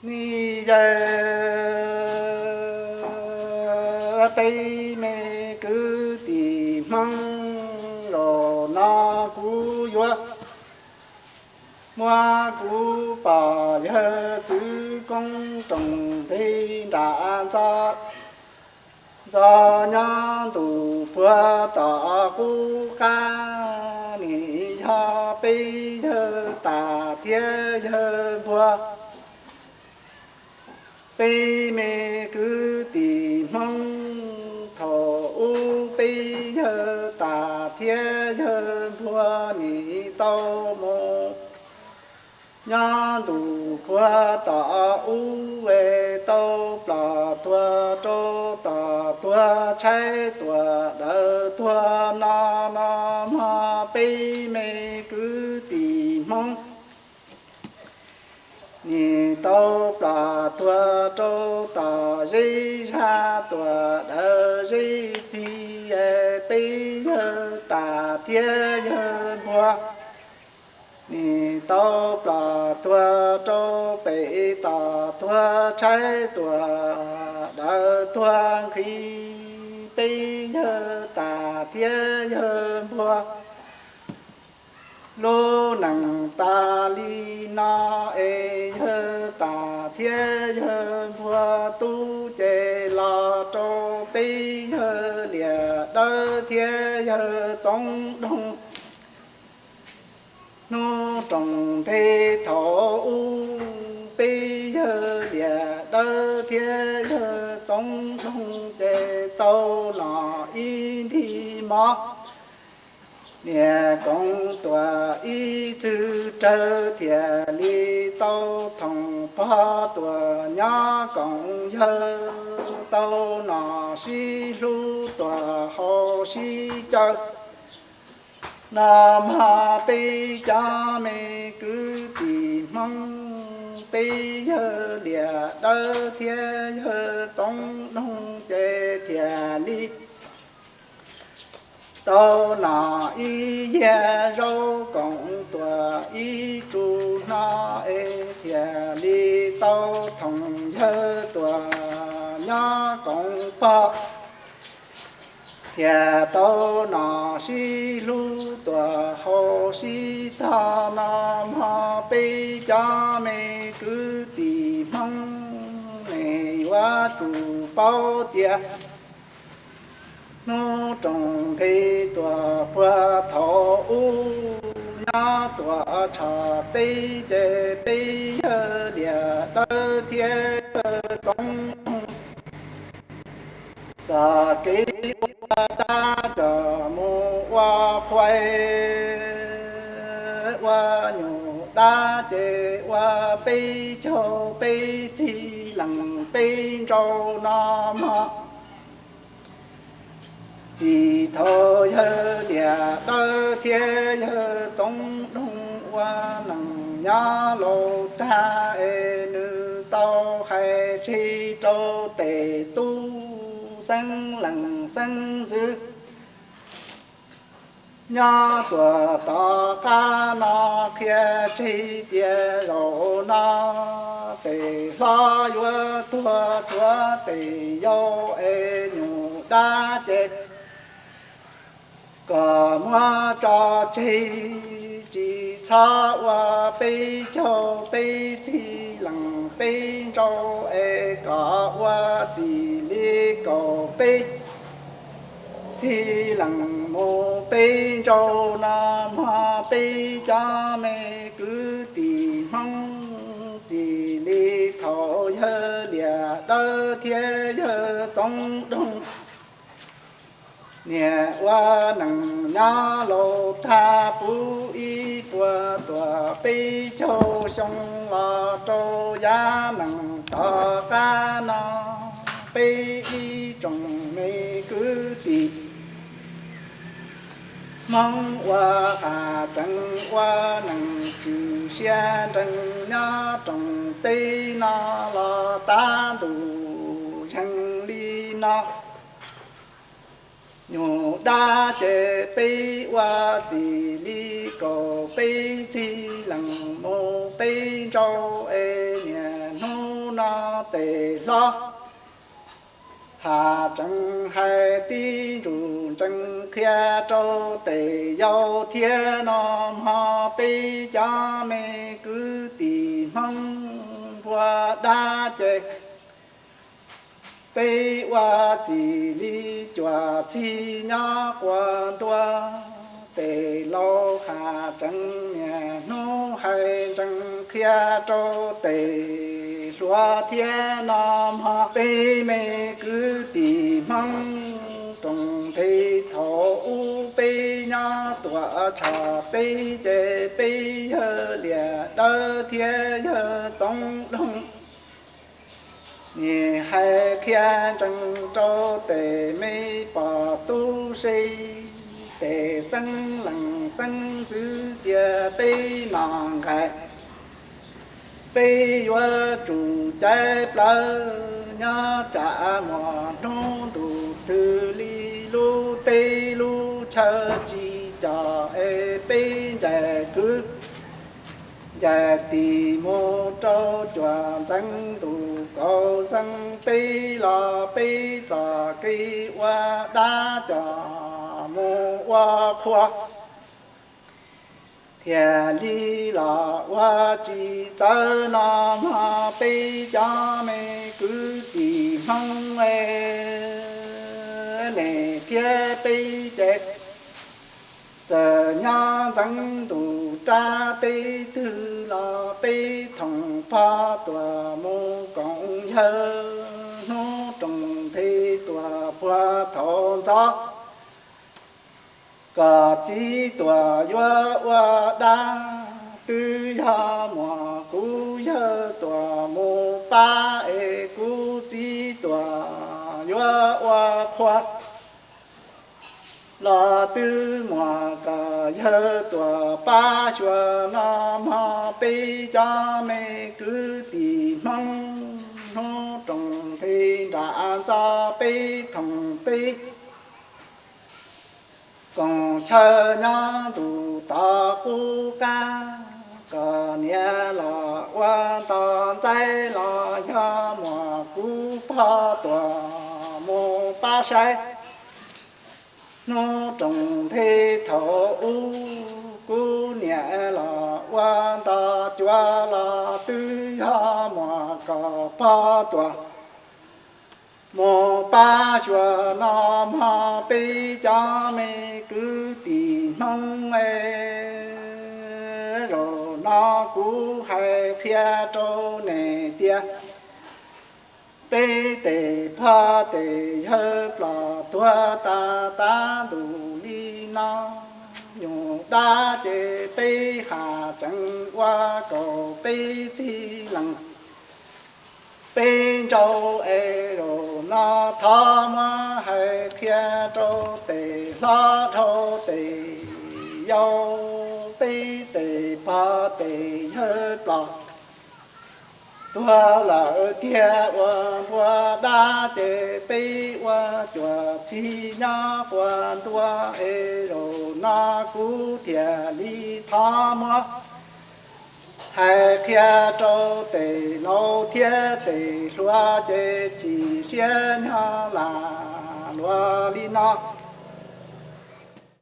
Ni yawg, peb me kwv tij Hmoob, zaum no kuv yuav muab kuv pog yawg txwv koob roos nteg nram ntxo, ntxo nyob ntuj puag tom qub qab. Nim yog peb yawg tas thiab yawg npuag, peb me kwv tij Hmoob. Thaum ub peb yawg tas thiab yawg npuag, nim tau mus nyob ntuj puag tom ub, es tau ploj tuag rau tom tuag tshaib tuag dawb tuag no, no mog peb me kwv tij Hmoob. Nim tau ploj tuag rau tom zeb zag tuag dawb zeb txig, es peb yawg tas thiab yawg npuag. Nim tau ploj tuag rau pem tom tuag tshaib tuag dawb tuag nqhis, peb yawg tas thiab yawg npuag. Lub neej tas li no, es yawg tas thiab yawg npuag, tub ces los rau peb yawg Liam Dawb thiab yawg Txoov Doog. Hnub roos ntej thaum ub, peb yawg Liam Dawb thiab yawg Txoov Doog ces tau nom ib nthij mov. Niam Koom Tuam ib txwv rawg thiaj li tau thoom pog Tuam nyob koom yawg, tau nom sib hlub Tuam haus sib caw. No mog peb cov me kwv tij Hmoob, peb yawg Liam Dawb thiab yawg Txoov Doog ces thiaj li tau nom ib yias zaub, Koom Tuam ib tsu hno, es thiaj li tau thoom yawg Tuam nyob koom pog, thiaj tau nom sib hlub Tuam haus sib txog. No mog peb cov me kwv tij Hmoob, nej yuav tsum paub tias hnub roos ntej tuaj puag thaum ub, nyob Tuam Tshoj teb ces peb yawg Liam Dawb thiab yawg Txoov Doog txoj kev ua dab coj mus ua qhuai, ua nyuj dab ces ua peb caug peb txig lees peb nrau. No mog txij thaum yawg Liam Dawb thiab yawg Txoov Doog ua neej nyob laus tag, es nws tau hais tseg rau tej tub xeeb leej xeeb ntxwv nyob Tuam tom qab no qhia tseg tias zaum no tej hlob yuav tuag tshuav tej yau, es nyuj dab ces kom muab tso tseg, tsis txhob ua peb caug peb txig lees peb nrau, es kom ua txij li kaum peb txig lees mus peb nrau. No mog peb cov me kwv tij Hmoob, txij li thaum yawg Liam Dawb thiab yawg Txoov Doog niam ua neej nyob laus tag puv ib puas tuam peb caug xyoo los rau yav neej tom qab no, peb ib tsoom me kwv tij Hmoob ua qas tsees ua neej tswm sia nrees nyob rooj teb no los tav ntuj zeeg li no. Nyuj dab ces peb ua txij li kaum peb txig lees mus peb nrau, es niaj hnub tes hlob. Has tsees hais tib ntsug ntsees qhia rau tes yau thiab no mog peb cov me kwv tij Hmoob npua dab ces peb ua txim li cuam txhij nyob quas ntua. Tes laus has tsees niaj hnub hais ntsees qhia rau tes hluas thiab no mog peb me kwv tij Hmoob roos nthe. Thaum ub peb nyob tuam tsham teb ces peb yawg Liam Dawb thiab yawg Txoov Doog nim hais qhia ntsees rau tes me pog tub se, tes xeeb leej xeeb ntxwv tias peb nom nqaim, peb yuav tsum caiv plawv nyob tsam muaj hnub ntuj twg li lub teb lub chaw tsis coj es peb ncaim kwv ncaim tij mus rau cuam ntxeev ntuj kaus ntxeev teb los peb txoj kev ua dab coj mus ua qhua thiaj li los ua tsis txawv no mog peb cov me kwv tij Hmoob es. Nej thiab peb ces txawm nyob ntxeev ntuj rab teb twg los peb thoom pog tuam mus koom yawg hnub roos nthe tuam puag thaum ntxov. Koj txiv tuam yuav ua dab twb yog muaj kuv yawg tuam mus pab es kuv txiv tuam yuav ua qhua los twb muaj koj yawg tuam pab xyuas no mog peb cov me kwv tij Hmoob hnub roos nthe nram ntxo peb thoom teb koom chaw nyob ntuj tod qub qab. Koj niam los ua ntoj ntxaib los yog muaj kuv pog tuam mus pab saib. Hnub roos nthe thaum ub kuv niam los ua ntoj cuav los twb yog muaj koj pog tuam mus pab xyuas no mog peb cov me kwv tij Hmoob es. Zaum no kuv hais qhia rau nej tias peb tes pog tes yawg ploj tuag tas tav ntuj li no, nyuj dab ces peb has tsees ua kaum peb txhij leej peb ntsauv es. Zaum no thov muab hais qhia rau tes hlob dhau tes yau, peb tes pog tes yawg ploj tuag lawm tiag ua npua dab ces peb ua cuam txhij nyob quas ntua es. Zaum no kuv thiaj li thov muab hais qhia rau tes laus thiab tes hluas ces chim siab nyob lam luag li no.